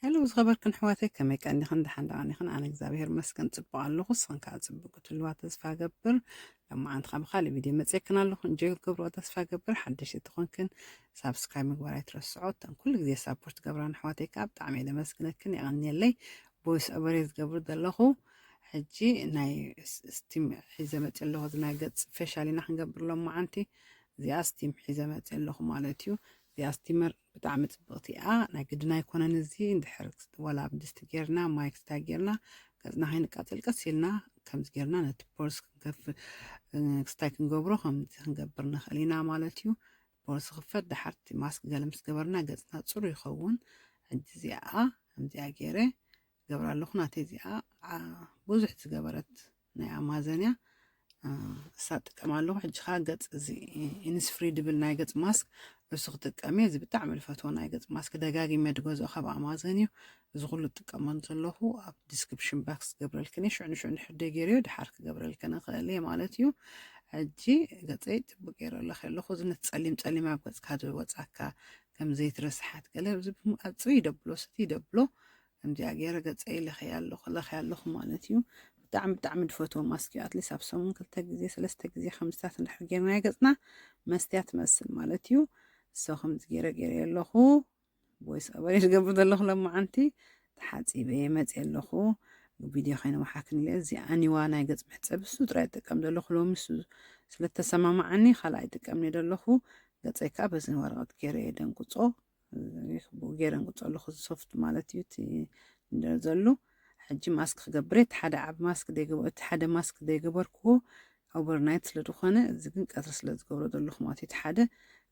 ሄሎ ዝኸበርክን ኣሕዋተይ፣ ከመይ ቀኒኽን? ደሓን ደኣ ቐኒኽን? ኣነ እግዚኣብሔር ይመስገን ጽቡቕ ኣለኹ። ንስኽን ከኣ ጽቡቕ ክትህልዋ ተስፋ እገብር። ሎማዓንቲ ከኣ ብኻልእ ቪድዮ መጺኤክን ኣለኹ። እንጆይ ክትገብርዎ ተስፋ እገብር። ሓደሽቲ ተኾንክን ሳብስክራይብ ምግባር ኣይትረስዖ። እተን ኩሉ ግዜ ሳፖርት ትገብራን ኣሕዋተይ ከኣ ብጣዕሚ እየ ዘመስግነክን፣ የቐንየለይ። ቮይስ ኦቨር እየ ዝገብር ዘለኹ። ሕጂ ናይ ስ-፣ ስቲም ሒዘ መጺአ ኣለኹ። እዚ ናይ ገጽ ፌሻል ኢና ክንገብር ሎማዓንቲ። እዚኣ ስቲም ሒዘ መጺአ ኣለኹ ማለት እዩ። እዚኣ ስቲመር ብጣዕሚ ጽብቕቲ እያ። ናይ ግድን ኣይኮነን እዚ። እንድሕር ዋላ ኣብ ድስቲ ጌርና፣ ማይ ክስታይ ጌርና፣ ገጽና ከይንቃጸል ቀስ ኢልና ከምዚ ጌርና ነቲ ፖርስ ክንከፍ-፣ ክስታይ ክንገብሮ ከምዚ ክንገብር ንኽእል ኢና ማለት እዩ። ፖርስ ክፈት፣ ደሓር እቲ ማስክ ገለ ምስ ገበርና ገጽና ጽሩይ ይኸውን። ሕጂ እዚኣ ከምዚኣ ገይረ ገብራ ኣለኹ። ናተይ እዚኣ፣ ዓ-፣ ብዙሕ ዝገበረት ናይ ኣማዘን እያ። እ፣ እሳ እጥቀም ኣለኹ። ሕጂ ኸኣ ገጽ እዚ ኢንስፍሪ ድብል ናይ ገጽ ማስክ እሱ ክጥቀም እየ። እዚ ብጣዕሚ ዝፈትዎ ናይ ገጽ ማስክ፣ ደጋጊመ ድገዝኦ ካብ ኣማዘን እዩ። እዚ ኩሉ እጥቀመሉ ዘለኹ ኣብ ዲስክሪፕሽን ባክስ ክገብረልክን እየ። ሽዑ ንሽዑ እንድሕር ደይገይረዮ ድሓር ክገብረልክን እኽእል እየ ማለት እዩ። ሕጂ ገጸይ ጽቡቅ ገይረ ኣለኹ ኣለኹ። እዚ ነቲ ጸሊም ጸሊም ኣብ ገጽካ ዝወጻካ ከም ዘይትረስሓት ገለ፣ እዚ ብም-፣ ኣብ ጽሩይ ይደብሎ፣ ስቲ ይደብሎ። ከምዚኣ ገይረ ገጸይ ለኽየ ኣለኹ፣ ለኽየ ኣለኹ ማለት እዩ። ብጣዕሚ፣ ብጣዕሚ ዝፈትዎ ማስክ እዩ። ኣትሊስት ኣብ ሰሙን ክልተ ግዜ፣ ሰለስተ ግዜ ከምዚታት እንድሕር ጌርናዮ ገጽና መስትያ ትመስል ማለት እዩ። So ከምዚ ገይረ፣ ገይረ ኣለኹ። ቮይስ ኦቨር እየ ዝገብር ዘለኹ ሎማዓንቲ። ተሓጺበ መጽየ ኣለኹ። ቪድዮ ከይነውሓክን ኢለ እዚ ኣኒዋ ናይ ገጽ መሕጸቢ እሱ ጥራይ እጥቀም ዘለኹ። ሎሚ እሱ ስለ እተሰማማዓኒ ካልእ ኣይጥቀምን እየ ዘለኹ። ገጸይ ከኣ በዚ ወረቐት ገይረ እየ ደንቁጾ። ብኡ ገይረ እንቁጾ ኣለኹ። እዚ ሶፍት ማለት እዩ እቲ ዘሎ። ሕጂ ማስክ ክገብር እየ። እቲ ሓደ ዓቢ ማስክ ደይገበ-፣ እቲ ሓደ ማስክ ደይገበርክዎ ኦቨርናይት ስለ ዝኾነ፣ እዚ ግን ቀትሪ ስለ ዝገብሮ ዘለኹ ማለት እዩ። እቲ ሓደ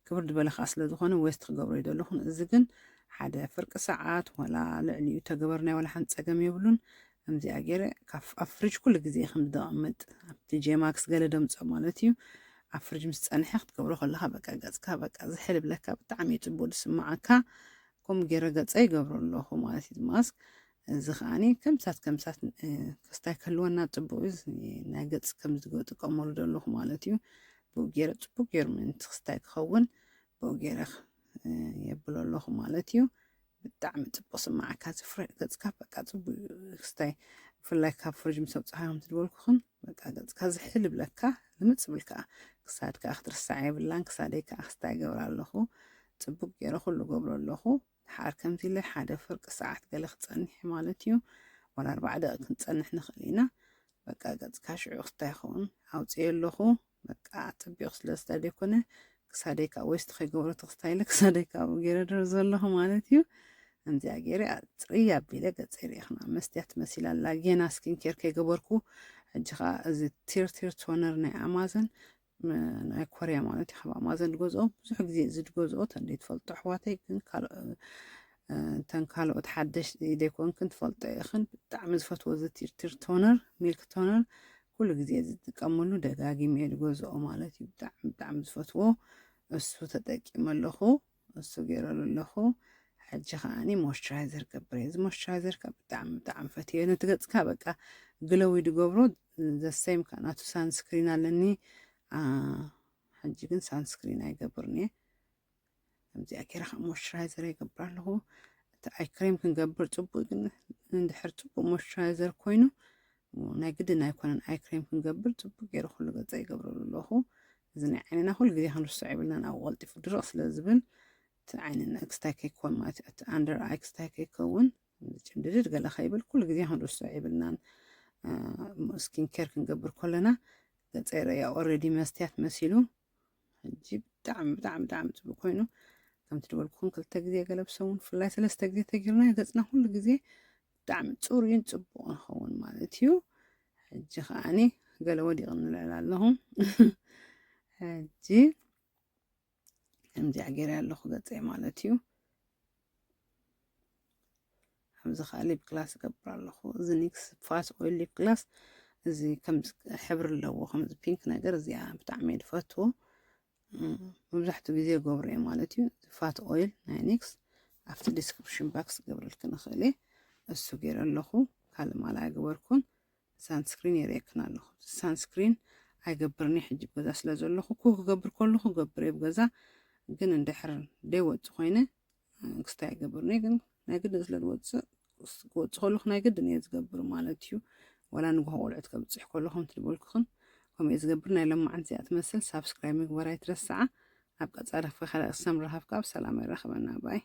ክብር ዝበለ ከኣ ስለ ዝኾነ ዌስት ክገብሮ እዩ ዘለኹ። እዚ ግን ሓደ ፍርቂ ሰዓት ወላ ልዕሊኡ ተገበርናዮ ወላ ሓንቲ ጸገም የብሉን። ከምዚኣ ገይረ ካብ፣ ኣብ ፍሪጅ ኩሉ ግዜ ከም ዘቐምጥ፣ ኣብቲ ጄማክስ ገለ ደምጾ ማለት እዩ። ኣብ ፍሪጅ ምስ ጸንሐ ክትገብሮ ከለኻ በቃ ገጽካ በቃ ዝሕል ይብለካ፣ ብጣዕሚ እዩ ጽቡቕ ዝስምዓካ። ከምኡ ገይረ ገጸይ ይገብሮ ኣለኹ ማለት እዩ ማስክ። እዚ ከኣኒ ከምሳት ከምሳት፣ እ፣ ክስታይ ክህልወና ጽቡቕ እዩ። እዚ ናይ ገጽ ከም ዝጥቀመሉ ዘለኹ ማለት እዩ። ብኡ ገይረ ጽቡቕ ገይሩ ምእንቲ ክስታይ ክኸውን ብኡ ገይረ፣ እ፣ የብሎ ኣለኹ ማለት እዩ። ብጣዕሚ ጽቡቕ ስምዓካ፣ እዚ ፍረ-፣ ገጽካ በቃ ጽቡቕ እዩ ክስታይ። ብፍላይ ካብ ፍሪጅ ምስ ኣውጻኻዮ ከምቲ ዝበልኩኽን በቃ ገጽካ ዝሕል ይብለካ፣ ልምጽ ይብል ከኣ። ክሳድ ከኣ ክትርሳዕ የብላን። ክሳደይ ከኣ ክስታይ ይገብር ኣለኹ። ጽቡቕ ገይረ ኩሉ ገብሮ ኣለኹ። ድሓር ከምዚ ኢለ ሓደ ፍርቂ ሰዓት ገለ ክጸንሕ ማለት እዩ። ዋላ ኣርባዓ ደቂቕ ክንጸንሕ ንኽእል ኢና። በቃ ገጽካ ሽዑ ክስታይ ይኸውን። ኣውጽኤ ኣለኹ። በቃ ኣጸቢቑ ስለ ዝስታይ ዘይኮነ፣ ክሳደይ ከኣ ዌስት ከይገብሮ ተኽስታይ ኢለ ክሳደይ ከኣ ኣብኡ ገይረ ደርዞ ኣለኹ ማለት እዩ። ከምዚኣ ገይረ ኣጽርይ ኣቢለ ገጸይ ርኢኽና። መስትያት መሲላ ኣላ። ጌና ስኪን ኬር ከይገበርኩ፣ ሕጂ ከኣ እዚ ቲር ቲር ቶነር ናይ ኣማዘን፣ ም-፣ ናይ ኮርያ ማለት እዩ። ካብ ኣማዘን ዝገዝኦ፣ ብዙሕ ግዜ እዚ ዝገዝኦ፣ ተንደይ ትፈልጦ ኣሕዋተይ፣ ግን ካልኦ-፣ እ፣ እተን ካልኦት ሓደሽቲ ዘይኮንክን ትፈልጦ ኢኽን። ብጣዕሚ ዝፈትዎ እዚ ቲር ቲር ቶነር፣ ሚልክ ቶነር፣ ኩሉ ግዜ ዝጥቀመሉ፣ ደጋጊመ እየ ዝገዝኦ ማለት እዩ። ብጣዕሚ፣ ብጣዕሚ ዝፈትዎ እሱ ተጠቂመ ኣለኹ፣ እሱ ገይረሉ ኣለኹ። ሕጂ ከኣኒ ሞይስቸራይዘር ገብር እየ። እዚ ሞይስቸራይዘር ከኣ ብጣዕሚ፣ ብጣዕሚ ፈትየ። ነቲ ገጽካ በቃ ግሎዊ ዝገብሮ፣ ዘ ሴም ከኣ ናቱ ሳንስክሪን ኣለኒ። ኣ፣ ሕጂ ግን ሳንስክሪን ኣይገብርን እየ። ከምዚኣ ገይረ ከዓ ሞይስቸራይዘር ይገብር ኣለኹ። እቲ ኣይ ክሬም ክንገብር ጽቡቅ፣ ግን እንድሕር ጽቡቅ ሞይስቸራይዘር ኮይኑ ናይ ግድን ኣይኮነን ኣይ ክሬም ክንገብር። ጽቡቅ ገይረ ኩሉ ገጸ ይገብረሉ ኣለኹ። እዚ ናይ ዓይንና ኩሉ ግዜ ክንርስዖ የብልናን፣ ኣብኡ ቀልጢፉ ድርቕ ስለ ዝብል እቲ ዓይንና ክስታይ ከይኮን ማለት እዩ፣ እቲ ኣንደር ኣይ ክስታይ ከይከውን፣ ጭምድድድ ገለ ከይብል ኩሉ ግዜ ክንርስዖ የብልናን። እ፣ ስኪን ኬር ክንገብር ከለና ገጸይ ረያ ኦልሬዲ መስትያት መሲሉ ሕጂ ብጣዕሚ፣ ብጣዕሚ፣ ብጣዕሚ ጽቡቅ ኮይኑ፣ ከምቲ ዝበልኩኹም ክልተ ግዜ ገለ ብሰሙን፣ ብፍላይ ሰለስተ ግዜ ተጌርና ገጽና ኩሉ ግዜ ብጣዕሚ ጽሩይን ጽቡቅን ይኸውን ማለት እዩ። ሕጂ ከኣኒ ገለ ወዲቕኒ ልዕል ኣለኹ። ሕጂ ከምዚኣ ገይረ ኣለኹ ገጸይ ማለት እዩ። ኣብዚ ከዓ ሊፕ ግላስ እገብር ኣለኹ። እዚ ኒክስ ፋት ኦይል ሊፕ ግላስ፣ እዚ ከም ሕብሪ ኣለዎ፣ ከምዚ ፒንክ ነገር፣ እዚኣ ብጣዕሚ እየ ዝፈትዎ። እም፣ መብዛሕትኡ ግዜ ገብሮ እየ ማለት እዩ። ፋት ኦይል ናይ ኒክስ ኣብቲ ዲስክሪፕሽን ባክስ ክገብረልክን እኽእል እየ። እሱ ገይረ ኣለኹ፣ ካልእ ማል ኣይገበርኩን። ሳንስክሪን የርእየክን ኣለኹ። ሳንስክሪን ኣይገብርን እየ ሕጂ ብገዛ ስለ ዘለኹ፣ ኩክ ክገብር ከለኹ ገብር እየ ብገዛ። ግን እንድሕር ደይወጽእ ኮይነ፣ ክስታይ ኣይገብርን እየ። ግን ናይ ግድን ስለ ዝወፅእ ክወፅእ ከለኹ ናይ ግድን እየ ዝገብር ማለት እዩ። ወላ ንግሆ ቆልዑት ከብፅሕ ከለኹም ትልበልኩኽን ከምኡ እየ ዝገብር። ናይ ሎማዓንቲ እዚኣ ትመስል። ሳብስክራይብ ምግባር ኣይትረስዓ። ኣብ ቀፃሊ ክፍሊ ካልእ ክሰም ረኸብካ ብሰላም ይራኸበና ባይ።